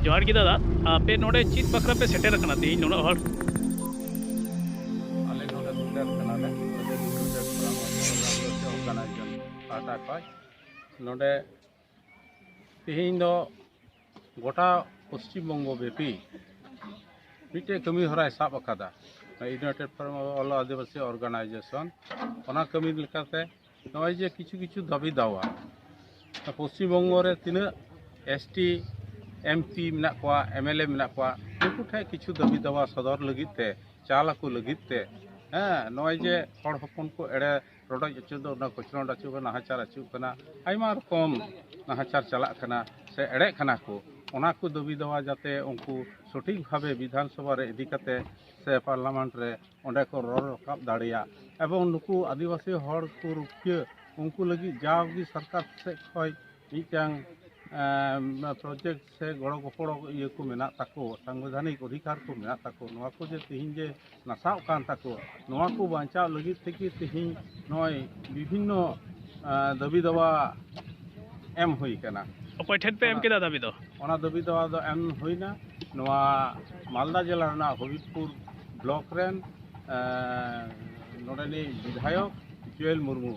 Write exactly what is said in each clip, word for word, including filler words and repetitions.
ᱡᱚᱦᱟᱨ ᱜᱮ ᱫᱟᱫᱟ, ᱟᱯᱮ ᱱᱚᱰᱮ ᱪᱮᱫ ᱵᱟᱠᱷᱨᱟ ᱯᱮ ᱥᱮᱴᱮᱨ ᱟᱠᱟᱱᱟ ᱛᱮᱦᱮᱧ ᱱᱩᱱᱟᱹᱜ ᱦᱚᱲ? ᱟᱞᱮ ᱱᱚᱰᱮ ᱥᱮᱴᱮᱨ ᱠᱟᱱᱟᱞᱮ ᱟᱹᱫᱤᱵᱟᱹᱥᱤ ᱥᱮᱴ ᱯᱷᱳᱨᱟᱢ ᱚᱨᱜᱟᱱᱟᱭᱡᱮᱥᱚᱱ ᱯᱟᱦᱴᱟ ᱠᱷᱚᱱ᱾ ᱱᱚᱰᱮ ᱛᱮᱦᱮᱧ ᱫᱚ ᱜᱚᱴᱟ ᱯᱚᱥᱪᱤᱢ ᱵᱚᱝᱜᱚ ᱵᱮᱯᱤ ᱢᱤᱫᱴᱮᱡ ᱠᱟᱹᱢᱤ ᱦᱚᱨᱟᱭ ᱥᱟᱵ ᱟᱠᱟᱫᱟ ᱤᱭᱩᱱᱟᱭᱴᱮᱰ ᱯᱷᱳᱨᱟᱢ ᱚᱞ ᱟᱹᱫᱤᱵᱟᱹᱥᱤ ᱚᱨᱜᱟᱱᱟᱭᱡᱮᱥᱚᱱ᱾ ᱚᱱᱟ ᱠᱟᱹᱢᱤ ᱞᱮᱠᱟᱛᱮ ᱱᱚᱜᱼᱚᱭ ᱡᱮ ᱠᱤᱪᱷᱩ ᱠᱤᱪᱷᱩ ᱫᱟᱹᱵᱤ ᱫᱟᱣᱟ ᱯᱚᱥᱪᱤᱢ ᱵᱚᱝᱜᱚ ᱨᱮ ᱛᱤᱱᱟᱹᱜ ᱮᱥ ᱴᱤ, ᱮᱢ ᱯᱤ ᱢᱮᱱᱟᱜ ᱠᱚᱣᱟ, ᱮᱢ ᱮᱞ ᱮ ᱢᱮᱱᱟᱜ ᱠᱚᱣᱟ, ᱩᱱᱠᱩ ᱴᱷᱮᱱ ᱠᱤᱪᱷᱩ ᱫᱟᱹᱵᱤ ᱫᱟᱣᱟ ᱥᱚᱫᱚᱨ ᱞᱟᱹᱜᱤᱫ ᱛᱮ, ᱪᱟᱞ ᱟᱠᱚ ᱞᱟᱹᱜᱤᱫ ᱛᱮ, ᱦᱮᱸ, ᱱᱚᱜᱼᱚᱭ ᱡᱮ ᱦᱚᱲ ᱦᱚᱯᱚᱱ ᱠᱚ ᱮᱲᱮ ᱨᱚᱰᱚᱡ ᱟᱹᱪᱩᱨ ᱫᱚ, ᱚᱱᱟ ᱠᱚᱪᱞᱚᱱ ᱟᱹᱪᱩᱨ ᱠᱟᱱᱟ, ᱱᱟᱦᱟᱪᱟᱨ ᱟᱹᱪᱩᱨ ᱠᱟᱱᱟ, ᱟᱭᱢᱟ ᱨᱚᱠᱚᱢ ᱱᱟᱦᱟᱪᱟᱨ ᱪᱟᱞᱟᱜ ᱠᱟᱱᱟ ᱥᱮ ᱮᱲᱮᱜ ᱠᱟᱱᱟ ᱠᱚ, ᱚᱱᱟ ᱠᱚ ᱫᱟᱹᱵᱤ ᱫᱟᱣᱟ ᱡᱟᱛᱮ ᱩᱱᱠᱩ ᱥᱚᱴᱷᱤᱠ ᱵᱷᱟᱵᱮ ᱵᱤᱫᱷᱟᱱ ᱥᱚᱵᱷᱟ ᱨᱮ ᱤᱫᱤ ᱠᱟᱛᱮ ᱥᱮ ᱯᱟᱨᱞᱟᱢᱮᱱᱴ ᱨᱮ ᱚᱸᱰᱮ ᱠᱚ ᱨᱚᱲ ᱨᱟᱠᱟᱵ ᱫᱟᱲᱮᱭᱟᱜ, ᱮᱵᱚᱝ ᱱᱩᱠᱩ ᱟᱹᱫᱤᱵᱟᱹᱥᱤ ᱦᱚᱲ ᱠᱚ ᱨᱩᱠᱷᱤᱭᱟᱹ, ᱩᱱᱠᱩ ᱞᱟᱹᱜᱤᱫ ᱡᱟᱣᱜᱮ ᱥᱚᱨᱠᱟᱨ ᱥᱮᱫ ᱠᱷᱚᱱ ᱢᱤᱫᱴᱟᱝ, ᱮᱸ, ᱯᱨᱚᱡᱮᱠᱴ ᱥᱮ ᱜᱚᱲᱚ ᱜᱚᱯᱚᱲᱚ ᱤᱭᱟᱹ ᱠᱚ ᱢᱮᱱᱟᱜ ᱛᱟᱠᱚ, ᱥᱟᱝᱵᱤᱫᱷᱟᱱᱤᱠ ᱚᱫᱷᱤᱠᱟᱨ ᱠᱚ ᱢᱮᱱᱟᱜ ᱛᱟᱠᱚ, ᱱᱚᱣᱟ ᱠᱚ ᱡᱮ ᱛᱮᱦᱮᱧ ᱡᱮ ᱱᱟᱥᱟᱣ ᱠᱟᱱ ᱛᱟᱠᱚ, ᱱᱚᱣᱟ ᱠᱚ ᱵᱟᱧᱪᱟᱣ ᱞᱟᱹᱜᱤᱫ ᱛᱮᱜᱮ ᱛᱮᱦᱮᱧ ᱱᱚᱜᱼᱚᱭ ᱵᱤᱵᱷᱤᱱᱱᱚ, ᱮᱸ, ᱫᱟᱹᱵᱤ ᱫᱟᱣᱟ ᱮᱢ ᱦᱩᱭ ᱠᱟᱱᱟ᱾ ᱚᱠᱚᱭ ᱴᱷᱮᱱ ᱯᱮ ᱮᱢ ᱚᱱᱟ ᱠᱮᱫᱟ ᱫᱟᱹᱵᱤ ᱫᱚ? ᱚᱱᱟ ᱫᱟᱹᱵᱤ ᱫᱟᱣᱟ ᱫᱚ ᱮᱢ ᱦᱩᱭᱱᱟ ᱱᱚᱣᱟ ᱢᱟᱞᱫᱟ ᱡᱮᱞᱟ ᱨᱮᱱᱟᱜ ᱦᱚᱵᱤᱵᱽᱯᱩᱨ ᱵᱞᱚᱠ ᱨᱮᱱ, ᱮᱸ, ᱱᱚᱰᱮᱱᱤᱡ ᱵᱤᱫᱷᱟᱭᱚᱠ ᱡᱩᱭᱮᱞ ᱢᱩᱨᱢᱩ,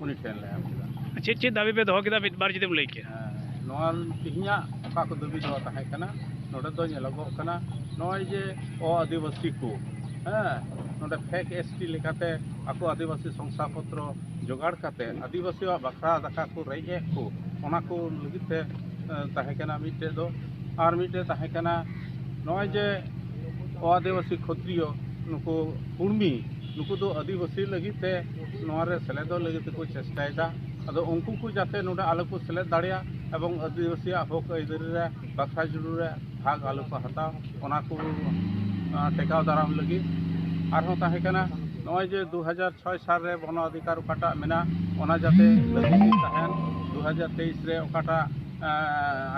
ᱩᱱᱤ ᱴᱷᱮᱱ ᱞᱮ ᱮᱢ ᱠᱮᱫᱟ᱾ ᱪᱮᱫ ᱪᱮᱫ ᱫᱟᱹᱵᱤ ᱯᱮ ᱫᱚᱦᱚ ᱠᱮᱫᱟ, ᱢᱤᱫ ᱵᱟᱨ ᱡᱩᱫᱤᱢ ᱞᱟᱹᱭ ᱠᱮᱭᱟ? ᱦᱮᱸ, ᱱᱚᱣᱟ ᱛᱮᱦᱮᱧᱟᱜ ᱚᱠᱟ ᱠᱚ ᱫᱟᱹᱵᱤ ᱫᱚᱦᱚ ᱛᱟᱦᱮᱸ ᱠᱟᱱᱟ, ᱱᱚᱰᱮ ᱫᱚ ᱧᱮᱞᱚᱜᱚᱜ ᱠᱟᱱᱟ ᱱᱚᱜᱼᱚᱭ ᱡᱮ ᱚ ᱟᱹᱫᱤᱵᱟᱹᱥᱤ ᱠᱚ, ᱦᱮᱸ, ᱱᱚᱰᱮ ᱯᱷᱮᱠ ᱮᱥ ᱴᱤ ᱞᱮᱠᱟᱛᱮ ᱟᱠᱚ ᱟᱹᱫᱤᱵᱟᱹᱥᱤ ᱥᱚᱝᱥᱟᱯᱚᱛᱨᱚ ᱡᱚᱜᱟᱲ ᱠᱟᱛᱮ ᱟᱹᱫᱤᱵᱟᱹᱥᱤᱭᱟᱜ ᱵᱟᱠᱷᱨᱟ ᱫᱟᱠᱟ ᱠᱚ ᱨᱮᱡ ᱮᱫ ᱠᱚ, ᱚᱱᱟ ᱠᱚ ᱞᱟᱹᱜᱤᱫ ᱛᱮ, ᱮ, ᱛᱟᱦᱮᱸ ᱠᱟᱱᱟ ᱢᱤᱫᱴᱮᱡ ᱫᱚ᱾ ᱟᱨ ᱢᱤᱫᱴᱮᱡ ᱛᱟᱦᱮᱸ ᱠᱟᱱᱟ ᱱᱚᱜᱼᱚᱭ ᱡᱮ ᱚ ᱟᱹᱫᱤᱵᱟᱹᱥᱤ ᱠᱷᱚᱛᱨᱤᱭᱚ ᱱᱩᱠᱩ ᱠᱩᱲᱢᱤ, ᱱᱩᱠᱩ ᱫᱚ ᱟᱹᱫᱤᱵᱟᱹᱥᱤ ᱞᱟᱹᱜᱤᱫ ᱛᱮ ᱱᱚᱣᱟ ᱨᱮ ᱥᱮᱞᱮᱫᱚᱜ ᱞᱟᱹᱜᱤᱫ ᱛᱮᱠᱚ ᱪᱮᱥᱴᱟᱭᱮᱫᱟ᱾ ᱟᱫᱚ ᱩᱱᱠᱩ ᱠᱚ ᱡᱟᱛᱮ ᱱᱚᱰᱮ ᱟᱞᱚ ᱠᱚ ᱥᱮᱞᱮᱫ ᱫᱟᱲᱮᱭᱟᱜ ᱮᱵᱚᱝ ᱟᱹᱫᱤᱵᱟᱹᱥᱤᱭᱟᱜ ᱦᱚᱠ ᱟᱹᱭᱫᱟᱹᱨᱤ ᱨᱮ ᱵᱟᱠᱷᱨᱟ ᱡᱩᱲᱩ ᱨᱮ ᱵᱷᱟᱜᱽ ᱟᱞᱚ ᱠᱚ ᱦᱟᱛᱟᱣ, ᱚᱱᱟ ᱠᱚ, ᱟ, ᱴᱮᱠᱟᱣ ᱫᱟᱨᱟᱢ ᱞᱟᱹᱜᱤᱫ᱾ ᱟᱨᱦᱚᱸ ᱛᱟᱦᱮᱸ ᱠᱟᱱᱟ ᱱᱚᱜᱼᱚᱭ ᱡᱮ ᱫᱩ ᱦᱟᱡᱟᱨ ᱪᱷᱚᱭ ᱥᱟᱞ ᱨᱮ ᱵᱚᱱᱚ ᱚᱫᱷᱤᱠᱟᱨ ᱚᱠᱟᱴᱟᱜ ᱢᱮᱱᱟᱜ, ᱚᱱᱟ ᱡᱟᱛᱮ ᱞᱟᱹᱜᱤᱫ ᱛᱟᱦᱮᱱ, ᱫᱩ ᱦᱟᱡᱟᱨ ᱛᱮᱭᱤᱥ ᱨᱮ ᱚᱠᱟᱴᱟᱜ, ᱟ,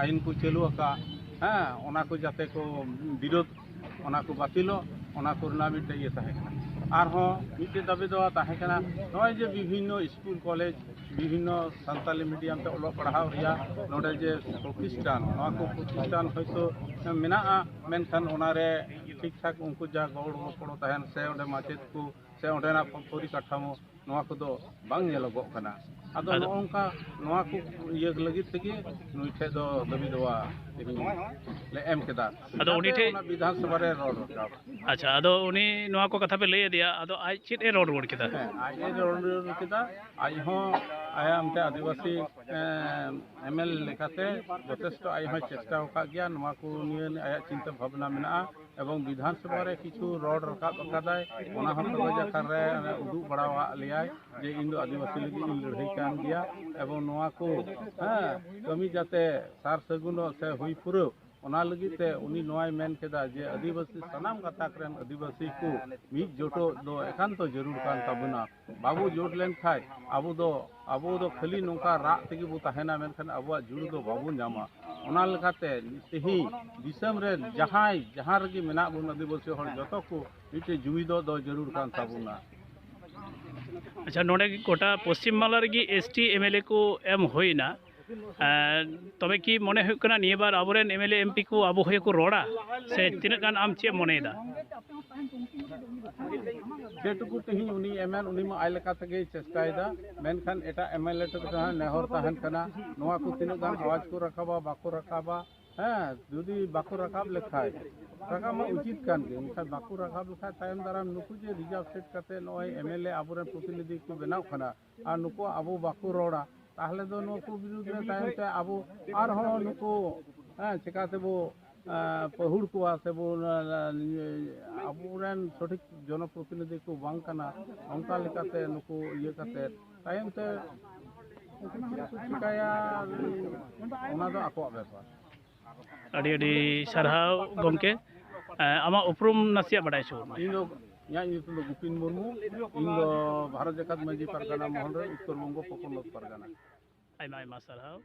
ᱟᱭᱤᱱ ᱠᱚ ᱪᱟᱹᱞᱩ ᱟᱠᱟᱫ, ᱦᱮᱸ, ᱚᱱᱟ ᱠᱚ ᱡᱟᱛᱮ ᱠᱚ ᱵᱤᱨᱳᱫᱷ, ᱚᱱᱟ ᱠᱚ ᱵᱟᱹᱛᱤᱞᱚᱜ, ᱚᱱᱟ ᱠᱚ ᱨᱮᱱᱟᱜ ᱢᱤᱫᱴᱮᱡ ᱤᱭᱟᱹ ᱛᱟᱦᱮᱸ ᱠᱟᱱᱟ᱾ ᱟᱨᱦᱚᱸ ᱢᱤᱫᱴᱮᱡ ᱫᱟᱹᱵᱤ ᱫᱚ ᱛᱟᱦᱮᱸ ᱠᱟᱱᱟ, ᱱᱚᱜᱼᱚᱭ ᱡᱮ ᱵᱤᱵᱷᱤᱱᱱᱚ ᱥᱠᱩᱞ, ᱠᱚᱞᱮᱡᱽ, ᱵᱤᱵᱷᱤᱱᱱᱚ ᱥᱟᱱᱛᱟᱞᱤ ᱢᱤᱰᱤᱭᱟᱢ ᱛᱮ ᱚᱞᱚᱜ ᱯᱟᱲᱦᱟᱣ ᱨᱮᱭᱟᱜ ᱱᱚᱰᱮ ᱡᱮ ᱯᱨᱚᱛᱤᱥᱴᱷᱟᱱ, ᱱᱚᱣᱟ ᱠᱚ ᱯᱨᱚᱛᱤᱥᱴᱷᱟᱱ ᱦᱚᱭᱛᱳ ᱢᱮᱱᱟᱜᱼᱟ, ᱢᱮᱱᱠᱷᱟᱱ ᱚᱱᱟᱨᱮ ᱴᱷᱤᱠ ᱴᱷᱟᱠ ᱩᱱᱠᱩ ᱡᱟ ᱜᱚᱲᱚ ᱜᱚᱯᱚᱲᱚ ᱛᱟᱦᱮᱱ ᱥᱮ ᱚᱸᱰᱮ ᱢᱟᱪᱮᱫ ᱠᱚ ᱥᱮ ᱚᱸᱰᱮᱱᱟᱜ ᱯᱚᱨᱤᱠᱟᱴᱷᱟᱢᱳ, ᱱᱚᱣᱟ ᱠᱚᱫᱚ ᱵᱟᱝ ᱧᱮᱞᱚᱜᱚᱜ ᱠᱟᱱᱟ᱾ ᱟᱫᱚ ᱟᱫᱚ ᱱᱚᱜᱼᱚ ᱱᱚᱝᱠᱟ ᱱᱚᱣᱟ ᱠᱚ ᱤᱭᱟᱹ ᱞᱟᱹᱜᱤᱫ ᱛᱮᱜᱮ ᱱᱩᱭ ᱴᱷᱮᱡ ᱫᱚ ᱫᱟᱹᱵᱤ ᱫᱚᱣᱟ ᱛᱮᱦᱮᱧ ᱞᱮ ᱮᱢ ᱠᱮᱫᱟ᱾ ᱟᱫᱚ ᱩᱱᱤ ᱴᱷᱮᱡ ᱚᱱᱟ ᱵᱤᱫᱷᱟᱱ ᱥᱚᱵᱷᱟ ᱨᱮ ᱨᱚᱲ ᱨᱟᱠᱟᱵ᱾ ᱟᱪᱪᱷᱟ, ᱟᱫᱚ ᱩᱱᱤ ᱱᱚᱣᱟ ᱠᱚ ᱠᱟᱛᱷᱟ ᱯᱮ ᱞᱟᱹᱭ ᱟᱫᱮᱭᱟ, ᱟᱫᱚ ᱟᱡ ᱪᱮᱫ ᱮ ᱨᱚᱲ ᱨᱩᱣᱟᱹᱲ ᱠᱮᱫᱟ? ᱦᱮᱸ, ᱟᱡ ᱮ ᱨᱚᱲ ᱨᱩᱣᱟᱹᱲ ᱠᱮᱫᱟ᱾ ᱟᱡ ᱦᱚᱸ ᱟᱭᱟᱜ ᱢᱤᱫᱴᱮᱱ ᱟᱹᱫᱤᱵᱟᱹᱥᱤ, ᱮᱢ, ᱮᱢᱮᱞ ᱞᱮᱠᱟᱛᱮ ᱡᱚᱛᱷᱮᱥᱴᱚ ᱟᱡ ᱦᱚᱸᱭ ᱪᱮᱥᱴᱟ ᱟᱠᱟᱫ ᱜᱮᱭᱟ᱾ ᱱᱚᱣᱟ ᱠᱚ ᱱᱤᱭᱟᱹ ᱟᱭᱟᱜ ᱪᱤᱱᱛᱟᱹ ᱵᱷᱟᱵᱽᱱᱟ ᱢᱮᱱᱟᱜᱼᱟ ᱮᱵᱚᱝ ᱵᱤᱫᱷᱟᱱ ᱥᱚᱵᱷᱟ ᱨᱮ ᱠᱤᱪᱷᱩ ᱨᱚᱲ ᱨᱟᱠᱟᱵ ᱟᱠᱟᱫᱟᱭ, ᱚᱱᱟ ᱦᱚᱸ ᱠᱟᱜᱚᱡᱽ ᱟᱠᱟᱨ ᱨᱮ ᱩᱫᱩᱜ ᱵᱟᱲᱟᱣᱟᱜ ᱞᱮᱭᱟᱭ ᱡᱮ ᱤᱧ ᱫᱚ ᱟᱹᱫᱤᱵᱟᱹᱥᱤ ᱞᱟᱹᱜᱤᱫ ᱤᱧ ᱞᱟᱹᱲᱦᱟᱹᱭ ᱠᱟᱱ ᱜᱮᱭᱟ᱾ ᱮᱵᱚᱝ ᱱᱚᱣᱟ ᱠᱚ, ᱦᱮᱸ, ᱠᱟᱹᱢᱤ ᱡᱟᱛᱮ ᱥᱟᱨ ᱥᱟᱹᱜᱩᱱᱚᱜ ᱥᱮ ᱦᱩᱭ ᱯᱩᱨᱟᱹᱜ, ᱚᱱᱟ ᱞᱟᱹᱜᱤᱫ ᱛᱮ ᱩᱱᱤ ᱱᱚᱣᱟᱭ ᱢᱮᱱ ᱠᱮᱫᱟ ᱡᱮ ᱟᱹᱫᱤᱵᱟᱹᱥᱤ, ᱥᱟᱱᱟᱢ ᱜᱟᱛᱟᱠ ᱨᱮᱱ ᱟᱹᱫᱤᱵᱟᱹᱥᱤ ᱠᱚ ᱢᱤᱫ ᱡᱳᱴᱚᱜ ᱫᱚ ᱮᱠᱟᱱᱛᱚ ᱡᱟᱹᱨᱩᱲ ᱠᱟᱱ ᱛᱟᱵᱚᱱᱟ᱾ ᱵᱟᱵᱚ ᱡᱳᱴ ᱞᱮᱱᱠᱷᱟᱡ ᱟᱵᱚ ᱫᱚ, ᱟᱵᱚ ᱫᱚ ᱠᱷᱟᱹᱞᱤ ᱱᱚᱝᱠᱟ ᱨᱟᱜ ᱛᱮᱜᱮ ᱵᱚ ᱛᱟᱦᱮᱱᱟ, ᱢᱮᱱᱠᱷᱟᱱ ᱟᱵᱚᱣᱟᱜ ᱡᱩᱲᱩ ᱫᱚ ᱵᱟᱵᱚ ᱧᱟᱢᱟ᱾ ᱚᱱᱟ ᱞᱮᱠᱟᱛᱮ ᱛᱮᱦᱮᱧ ᱫᱤᱥᱚᱢ ᱨᱮ ᱡᱟᱦᱟᱸᱭ, ᱡᱟᱦᱟᱸ ᱨᱮᱜᱮ ᱢᱮᱱᱟᱜ ᱵᱚᱱ ᱟᱹᱫᱤᱵᱟᱹᱥᱤ ᱦᱚᱲ, ᱡᱚᱛᱚ ᱠᱚ ᱢᱤᱫᱴᱮᱡ ᱡᱩᱢᱤᱫᱚᱜ ᱫᱚ ᱡᱟᱹᱨᱩᱲ ᱠᱟᱱ ᱛᱟᱵᱚᱱᱟ᱾ ᱟᱪᱪᱷᱟ, ᱱᱚᱰᱮ ᱜᱚᱴᱟ ᱯᱚᱥᱪᱤᱢ ᱵᱟᱝᱞᱟ ᱨᱮᱜᱮ S T M L A ᱠᱚ ᱮᱢ ᱦᱩᱭᱱᱟ᱾ ᱮᱸ, ᱛᱚᱵᱮ ᱠᱤ ᱢᱚᱱᱮ ᱦᱩᱭᱩᱜ ᱠᱟᱱᱟ ᱱᱤᱭᱟᱹ ᱵᱟᱨ ᱟᱵᱚᱨᱮᱱ M L A M P ᱠᱚ ᱟᱵᱚ ᱦᱚᱭᱮ ᱠᱚ ᱨᱚᱲᱟ? ᱥᱮ ᱛᱤᱱᱟᱹᱜ ᱜᱟᱱ ᱟᱢ ᱪᱮᱫ ᱮᱢ ᱢᱚᱱᱮᱭᱮᱫᱟ? ᱡᱮᱴᱩᱠᱩ ᱛᱮᱦᱮᱧ ᱩᱱᱤ ᱮᱢᱮᱱ, ᱩᱱᱤ ᱢᱟ ᱟᱡ ᱞᱮᱠᱟ ᱛᱮᱜᱮᱭ ᱪᱮᱥᱴᱟᱭᱮᱫᱟ, ᱢᱮᱱᱠᱷᱟᱱ ᱮᱴᱟᱜ ᱮᱢ ᱮᱞ ᱮ ᱴᱷᱮᱱ ᱦᱚᱸ ᱱᱮᱦᱚᱨ ᱛᱟᱦᱮᱱ ᱠᱟᱱᱟ, ᱱᱚᱣᱟ ᱠᱚ ᱛᱤᱱᱟᱹᱜ ᱜᱟᱱ ᱟᱣᱟᱡᱽ ᱠᱚ ᱨᱟᱠᱟᱵᱟ, ᱵᱟᱠᱚ ᱨᱟᱠᱟᱵᱟ, ᱦᱮᱸ, ᱡᱩᱫᱤ ᱵᱟᱠᱚ ᱨᱟᱠᱟᱵ ᱞᱮᱠᱷᱟᱡ, ᱨᱟᱠᱟᱵ ᱢᱟ ᱩᱪᱤᱛ ᱠᱟᱱ ᱜᱮ, ᱢᱮᱱᱠᱷᱟᱱ ᱵᱟᱠᱚ ᱨᱟᱠᱟᱵ ᱞᱮᱠᱷᱟᱡ ᱛᱟᱭᱚᱢ ᱫᱟᱨᱟᱢ ᱱᱩᱠᱩ ᱡᱮ ᱨᱤᱡᱟᱨᱵᱷ ᱥᱤᱴ ᱠᱟᱛᱮ ᱱᱚᱜᱼᱚᱭ ᱮᱢ ᱮᱞ ᱮ ᱟᱵᱚᱨᱮᱱ ᱯᱨᱚᱛᱤᱱᱤᱫᱷᱤ ᱠᱚ ᱵᱮᱱᱟᱣ ᱠᱟᱱᱟ, ᱟᱨ ᱱᱩᱠᱩ ᱟᱵᱚ ᱵᱟᱠᱚ ᱨᱚᱲᱟ, ᱛᱟᱦᱚᱞᱮ ᱫᱚ ᱱᱩᱠᱩ ᱵᱤᱨᱩᱫᱽ ᱨᱮ ᱛᱟᱭᱚᱢ ᱛᱮ ᱟᱵᱚ ᱟᱨᱦᱚᱸ ᱱᱩᱠᱩ, ᱦᱮᱸ, ᱪᱮᱠᱟ ᱛᱮᱵᱚ, ᱮᱸ, ᱯᱟᱹᱦᱩᱲ ᱠᱚᱣᱟ ᱥᱮᱵᱚ, ᱟᱵᱚᱨᱮᱱ ᱥᱚᱴᱷᱤᱠ ᱡᱚᱱᱚᱯᱨᱚᱛᱤᱱᱤᱫᱷᱤ ᱠᱚ ᱵᱟᱝ ᱠᱟᱱᱟ, ᱚᱱᱠᱟ ᱞᱮᱠᱟᱛᱮ ᱱᱩᱠᱩ ᱤᱭᱟᱹ ᱠᱟᱛᱮ ᱛᱟᱭᱚᱢ ᱛᱮ ᱩᱱᱠᱩ ᱪᱮᱫ ᱠᱚ ᱪᱤᱠᱟᱹᱭᱟ, ᱚᱱᱟ ᱫᱚ ᱟᱠᱚᱣᱟᱜ ᱵᱮᱯᱟᱨ᱾ ᱟᱹᱰᱤ ᱟᱹᱰᱤ ᱥᱟᱨᱦᱟᱣ ᱜᱚᱢᱠᱮ᱾ ᱮᱸ, ᱟᱢᱟᱜ ᱩᱯᱨᱩᱢ ᱱᱟᱥᱮᱭᱟᱜ ᱵᱟᱰᱟᱭ ᱦᱚᱪᱚ ᱵᱚᱱ ᱢᱮ᱾ ᱤᱧ ᱫᱚ, ᱤᱧᱟᱹᱜ ᱧᱩᱛᱩᱢ ᱫᱚ ᱜᱩᱯᱤᱱ ᱢᱩᱨᱢᱩ᱾ ᱤᱧ ᱫᱚ ᱵᱷᱟᱨᱚᱛ ᱡᱟᱠᱟᱛ ᱢᱟᱹᱡᱷᱤ ᱯᱟᱨᱜᱟᱱᱟ ᱢᱚᱦᱚᱞ ᱨᱮ ᱩᱛᱛᱚᱨ ᱵᱚᱝᱜᱚ ᱯᱚᱱᱚᱛ ᱯᱟᱨᱜᱟᱱᱟ᱾ ᱟᱭᱢᱟ ᱟᱭᱢᱟ ᱥᱟᱨᱦᱟᱣ᱾